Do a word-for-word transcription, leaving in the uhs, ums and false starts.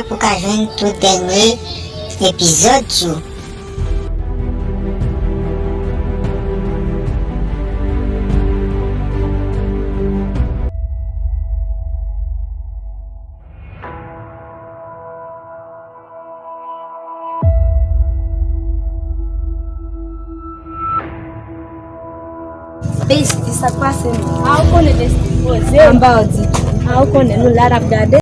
pou w ka jwenn tout dènye epizòd yo. Besti, sa k pase menm? A, ou konnen, Besti, poze w. Anba w di tou. A, ou konnen, nou la n ap gade.